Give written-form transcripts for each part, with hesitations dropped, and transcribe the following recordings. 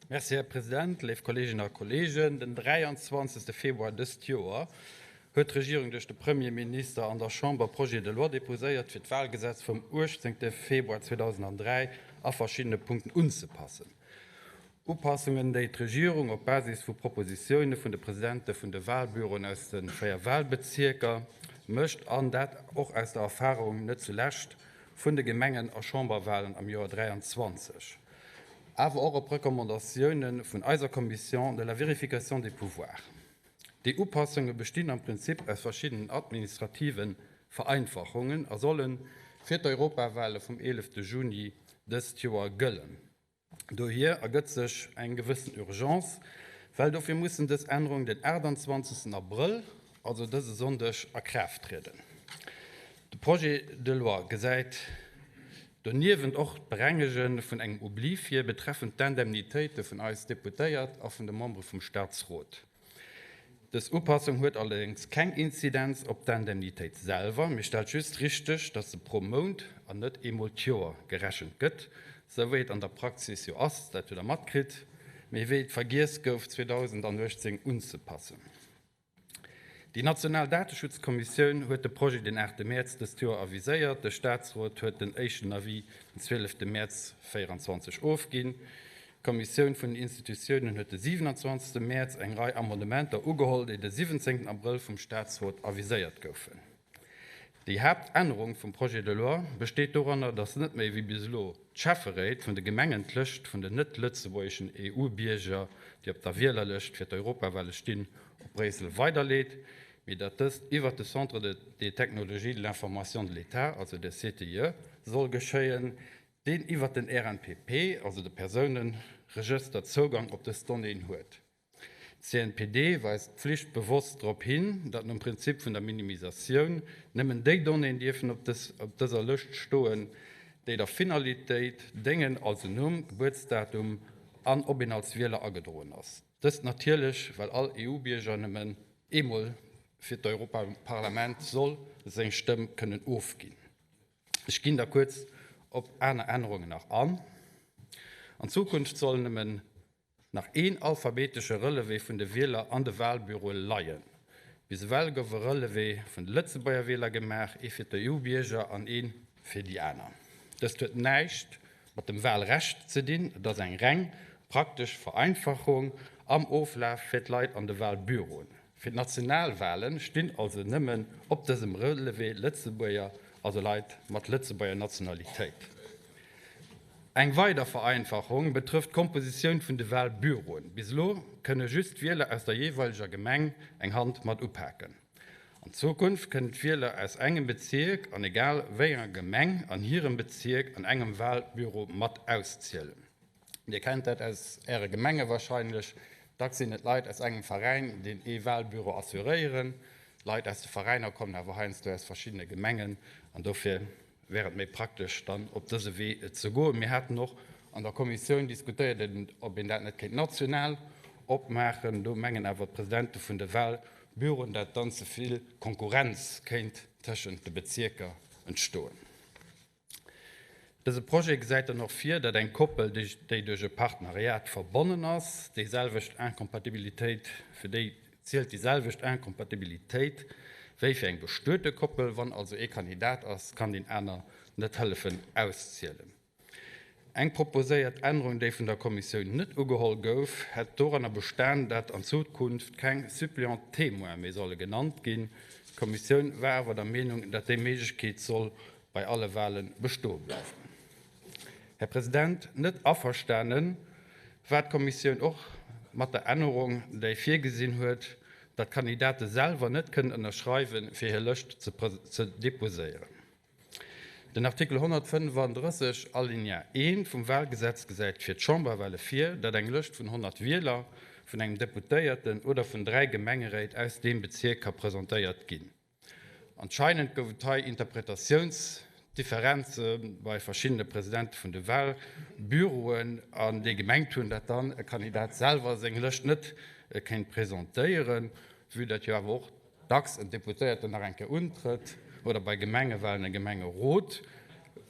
Merci, Här President, léif Kolleeginnen a Kolleegen. Den 23. Februar dëst Joer huet d'Regierung duerch de Premierminister an der Chamber e Projet de loi déposéiert, fir d'Wahlgesetz vum 18. Februar 2003 a verschiddene Punkten unzepassen. Upassungen, déi d'Regierung op Basis vu Propositioune vun de Presidente vun de Wahlbüroen aus de 4 Wahlbezierker mécht, an dat och aus der Erfarung net zulescht vun de Gemengen a Chamberwahlen am Joer 23, awer och op Recommandatioune vun eiser Commission de la vérification des pouvoirs. Déi Upassunge bestinn am Prinzip aus verschiddenen administrative Vereinfachungen a solle fir d'Europawahle vum 11 Juni dëst Joer gëllen. Dohier ergëtt sech eng gewëssen Urgence, well dofir mussen dës Ännerungen den 28 Abrëll, also dëse Sonndeg, a Kraaft trieden. De Projet de loi gesäit doniewent och d'Berengege vun engem Oubli vir betreffend d'Indemnitéite vun eis Deputéiert a vun de Membere vum Staatsrot. Dës Upassung huet allerdéngs keng Inzidenz op d'Indemnitéit selwer, mee stellt just richteg, datt se pro Mount an net eemol d'Joer gerechent gëtt, sou wéi et an der Praxis jo ass, dat hutt Der matkritt, mee wéi et vergiess gouf 2018 unzepassen. Déi national Dateschutzkommissioun huet de Projet den 8 Mäerz dëst Joer aviséiert. De Staatsrot huet den éischten Avis den 12 Mäerz 2024 ofginn. D'Kommissioun vun den Institutiounen huet de 27. Mäerz eng Rei Amendementer ugeholl, déi de 17. Abrëll vum Staatsrot aviséiert goufen. Déi Haaptännerung vum Projet de loi besteet doranner, datt net méi wéi bis elo d'Schäfferéit vun de Gemengen d'Lëscht vun den net-lëtzebuergeschen EU-Bierger, déi op der Wielerlëscht fir d'Europawale stinn, op Bréissel weiderleet, mee datt dëst iwwert de Centre des technologies de l'information de l'État, also de CTIE, soll geschéien, deen iwwert den RNPP, also de Persouneregëster, Zougang op dës Donnéeën huet. D'CNPD weist pflichtbewosst drop hin, datt nom Prinzip vun der Minimisatioun nëmmen déi Donnéeën dierfen op dëser Lëscht stoen, déi der Finalitéit déngen, also Numm, Gebuertsdatum an ob een als Wieler agedroen ass. Dëst natierlech, well all EU-Bierger nëmmen eemol fir d'Europaparlament soll seng Stëmm kënnen ofginn. Ech ginn da kuerz op aner Ännerungen nach an. An Zukunft soll nëmmen nach een alphabetesche Relevé vun de Wieler an de Wahlbüroe leien. Bis ewell gouf e Relevé vun de Lëtzebuerger Wieler gemaach, ee fir d'EU-Bierger an ee fir déi aner. Dëst huet näischt mat dem Wahlrecht ze dinn, et ass eng reng praktesch Vereinfachung am Oflaf fir d'Leit an de Wahlbüroen. Fir d'Nationalwahlen stinn also nëmmen op dësem Relevé Lëtzebuerger, also Leit mat Lëtzebuerger Nationalitéit. Eng weider Vereinfachung betrëfft d'Kompositioun vun de Wahlbüroen. Bis elo kënne just d'Wieler aus der jeeweileger Gemeng eng Hand mat upaken. An Zukunft kënnen d'Wieler aus engem Bezierk an egal wéi enger Gemeng an hirem Bezierk an engem Wahlbüro mat auszielen. Dir kennt dat aus Äre Gemenge wahrscheinlech, dacks sinn et Leit aus engem Veräin, deen ee Wahlbüro assuréieren. D'Leit aus de Veräiner kommen awer heiansdo aus verschiddene Gemengen an dofir wär et méi praktesch, dann op dëse Wee ze goen. Mir haten och an der Kommissioun diskutéiert, ob een dat net kéint national opmaachen. Do mengen awer d'Presidente vun de Wahlbüroen, dat dann ze vill Konkurrenz kéint tëschent de Bezierker entstoen. Dëse Projet gesäit dann och vir, datt eng Koppel, déi duerch e Partenariat verbonnen ass, déiselwecht Incompatibilitéit, fir déi zielt déi selwecht Incompatibilitéit wéi fir eng bestuete Koppel. Wann also ee Kandidat ass, kann deen aner net hëllefen auszielen. Eng proposéiert Ännerung, déi vun der Kommissioun net ugeholl gouf, hätt doranner bestan, dat an Zukunft keng Suppléants témoins méi solle genannt ginn. D'Kommissioun war awer der Meenung, dat déi Méiglechkeet soll bei alle Wahle bestoe bleiwen. Här President, net averstane war d'Kommissioun och mat der Ännerung, déi virgesinn huet, datt d'Kandidate selwer net kënnen ënnerschreiwen, fir hir Lëscht ze deposéieren. Den Artikel 135 Alinéa 1 vum Wahlgesetz gesäit fir d'Chamberwahle vir, datt eng Lëscht vun 100 Wieler vun engem Deputéierten oder vun dräi Gemengeréit aus deem Bezierk ka presentéiert ginn. Anscheinend gouf et hei Interpretatiounsdifferenze bei verschiddene Presidente vun de Wahlbüroen, an déi gemengt hunn, datt dann e Kandidat selwer seng Lëscht net kéint presentéieren, vue datt jo awer och dacks en Deputéierten nach eng Kéier untrëtt oder bei Gemengewahlen e Gemengerot.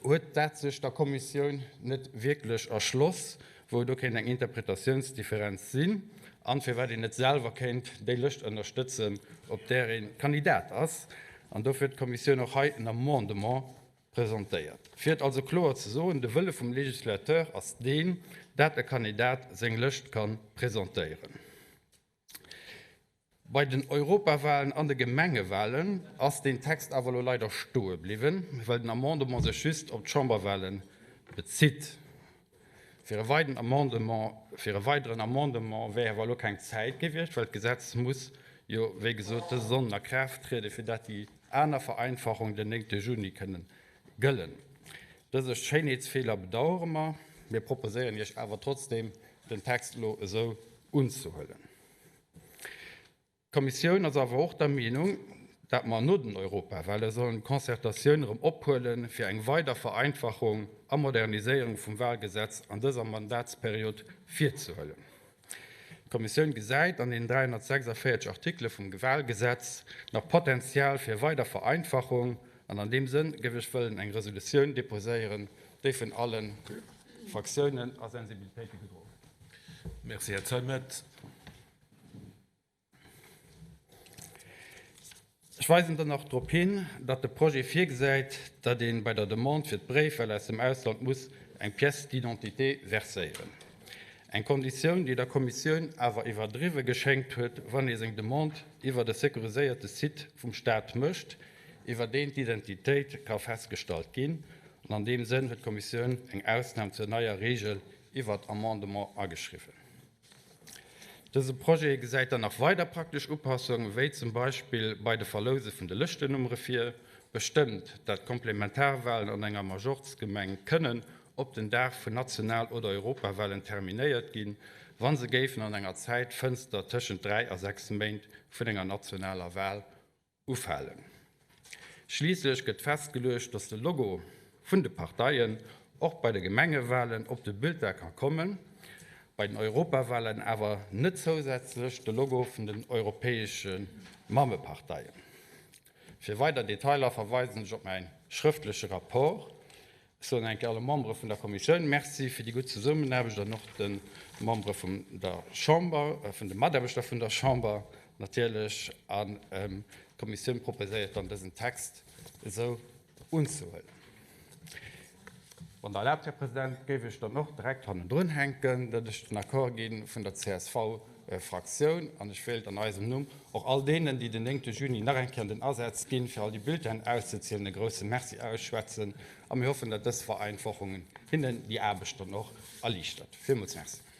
huet dat sech der Kommissioun net wierklech erschloss, wou do kéint eng Interpretatiounsdifferenz sinn an firwat een net selwer kéint déi Lëscht ënnerstëtzen, op där ee Kandidat ass. An dofir huet d'Kommissioun och hei en Amendement presentéiert. Fir et also kloer ze soen, De Wëlle vum Législateur ass deen, dat e Kandidat seng Lëscht ka presentéieren. Bei den Europawahlen an de Gemengewahlen ass deen Text awer elo leider stoe bliwwen, well den Amendement sech just op d'Chamberwahle bezitt. Fir e weiden Amendement, fir e weideren Amendement wär awer elo keng Zäit gewiescht, well d'Gesetz muss jo, wéi gesot, dëse Sonnden a Kraaft trieden, fir dat déi aner Vereinfachungen den 9 Juni kënnen gëllen. Dëse Schéinheetsfeeler bedauere mer. Mir proposéieren Iech awer trotzdeem, den Text elo esou unzehuelen. D'Kommissioun ass awer och der Meenung, dat mer no den Europawale sollen d'Concertatioun erëm ophuelen, fir eng weider Vereinfachung a Moderniséierung vum Walgesetz an dëser Mandatsperiod virzehuelen. D'Kommissioun gesäit an den 346 Artikele vum Walgesetz nach Potenzial fir weider Vereinfachung an an deem Sënn géif ech wëllen eng Resolutioun deposéieren, déi vun alle Fraktiounen a Sensibilitéite gedroe gëtt. Merci, Här Zeimet. Ech weisen dann och drop hin, datt de Projet virgesäit, datt ee bei der Demande fir d'Bréifwahl aus dem Ausland muss eng Pièce d'identité verséieren. Eng Konditioun, déi der Kommissioun awer iwwerdriwwe geschéngt huet, wann ee seng Demande iwwert e securiséierte Site vum Staat mécht, iwwer deen d'Identitéit ka festgestallt ginn. An an deem Sënn huet d'Kommissioun eng Ausnam zur neier Regel iwwert Amendement ageschriwwen. Dëse Projet gesäit dann nach weider praktesch Upassungen, wéi zum Beispill bei de Verlouse vun de Lëschtennummere vir, bestëmmt, dat Komplementarwahlen an enger Majorzgemeng kënnen op den Dag vun National oder Europawahlen terminéiert ginn, wa se géifen an enger Zäitfënster tëschent 3 a 6 Méint vun enger nationaler Wahl Ufalen. Schliisslech gëtt festgeluecht, datt de Logo vun de Parteien och bei de Gemengewalen op de Bulletin ka kommen, bei den Europawalen awer net zousätzlech de Logo vun den europäesche Mammeparteien. Fir weider Detailer verweisen ech op mäi schrëftleche Rapport. Ech soen eng Kéier alle Membere vun der Kommissioun Merci fir déi gutt Zesummenaarbecht an och de Membere vun der Chamber, vun de Mataarbechter vun der Chamber natierlech. An d'Kommissioun proposéiert dann, dësen Text esou unzehuelen. Wann Der erlaabt, Här President, géif ech dann och direkt hannendrun hänken, datt ech den Accord gi vun der CSV-Fraktioun. An ech wéilt an eisem Numm och all deenen, déi den 9 Juni nach eng Kéier an den Asaz ginn, fir all déi Bulletinen auszezielen, e grouse Merci ausschwätzen. A mir hoffen, datt dës Vereinfachungen hinnen déi Aarbecht dann och erliichtert. Villmools Merci.